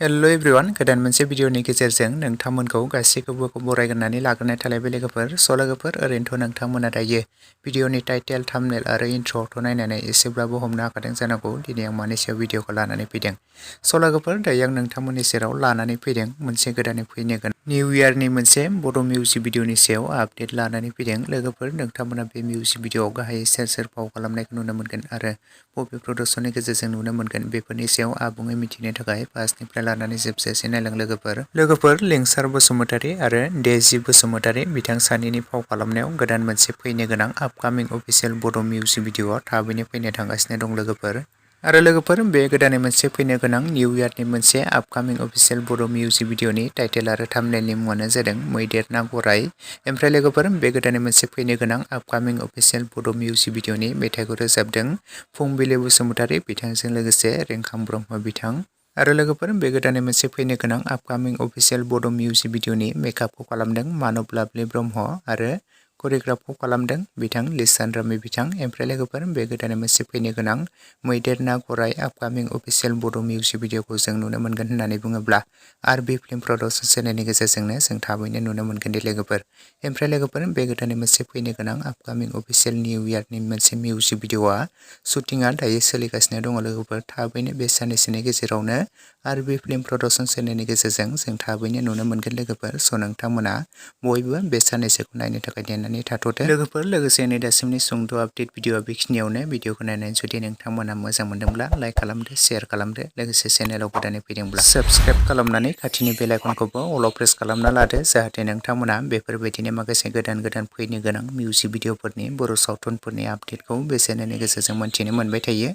Hello everyone गोदान मोनसे भिडिअनि गेजेरजों नोंथांमोनखौ गासैखौबो बरायग्रोनानै लाग्रोनाय थालायबाय लोगोफोर। लोगोफोर ओरैनोथ' नोंथांमोना दायो भिडिअनि टाइटेल थाम्बनेल आरो इन्ट्र'खौ नायनानै एसेब्लाबो हमनो हाखादों जानांगौ दिनै आं मानि सायाव भिडिअखौ लानानै फैदों। लोगोफोर दायो आं नोंथांमोननि सेराव लानानै फैदों मोनसे गोदानै फैनो गोनां निउ इयारनि मोनसे बड' मिउजिक भिडिअनि सायाव आपडेट लानानै फैदों। लोगोफोर नोंथांमोना बे मिउजिक भिडिअआव गाहायै सोर फाव खालामनायखौ नुनो मोनगोन आरो बबे प्रडाक्शननि गेजेरजों नुनो मोनगोन बेफोरनि सायाव आबुङै मिथिनो थाखाय फार्स्टनिफ्राय लानानै जोबजासे नायलां लोगोफोर लिंसार बसुमतारी आरो डेजी बसुमतारी बिथां सानैनि फाव खालामनायाव गोदान मोनसे फैनो गोनां आपकामिं अफिसियेल बड' मिउजिक भिडिअआ थाबैनो फैनो थांगासिनो दं लोगोफोर। बे गोदानै मोनसे फैनो गोनां निउ इयारनि मोनसे आपकामिं अफिसियेल बड' मिउजिक भिडिअनि टाइटेल आरो थाम्बनेलनि मुङानो जादों मैदेर ना गराइ। ओमफ्राय लोगोफोर बे गोदानै मोनसे फैनो गोनां आपकामिं अफिसियेल बड' मिउजिक भिडिअनि मेथाइखौ रोजाबदों फुंबिलि बसुमतारी बिथांजों लोगोसे रेंखां ब्रह्म बिथां। आरो लोगोफोर बे गोदानै मोनसे फैनो गोनां आपकामिं अफिसियेल बड' मिउजिक भिडिअनि मेकआपखौ खालामदों मानब लाभलि ब्रह्म आरो करिय'ग्राफखौ खालामदों बिथां लिसान रामि बिथां। ओमफ्राय लोगोफोर बे गोदानै मोनसे फैनो गोनां मैदेर ना गराइ आपकामिं अफिसियेल बड' मिउजिक भिडिअखौ जों नुनो मोनगोन होननानै बुङोब्ला आरबि फिल्म प्रडाक्शन चेनेलनि गेजेरजोंनो जों थाबैनो नुनो मोनगोन दे लोगोफोर। ओमफ्राय लोगोफोर बे गोदानै मोनसे फैनो गोनां आपकामिं अफिसियेल निउ इयारनि मोनसे मिउजिक भिडिअआ शुटिंआ दायो सोलिगासिनो दङ लोगोफोर। थाबैनो बे साननैसोनि गेजेरावनो आरबि फिल्म प्रडाक्शन चेनेलनि गेजेरजों जों थाबैनो नुनो मोनगोन लोगोफोर। नोंथांमोना बयबो बे साननैसोखौ नायनो थाखाय नेनानै थाथ'दो लोगोफोर। लोगोसेनो दासिमनि सुंद' आपडेट भिडिअआ बेखिनियावनो। भिडिअखौ नायनानै जुदि नोंथांमोना मोजां मोनदोंब्ला लाइक खालामदो, शेयार खालामदो, लोगोसे चेनेलाव गोदानै फैदोंब्ला साबस्क्राइब खालामनानै खाथिनि बेल आइकनखौबो अलाव प्रेस खालामना लादो जाहाथे नोंथांमोना बेफोरबायदिनो माखासे गोदान फैनो गोनां मिउजिक भिडिअफोरनि बर' सावथुनफोरनि आपडेटखौ बे चेनेलनि गेजेरजों मोनथिनो मोनबाय थायो।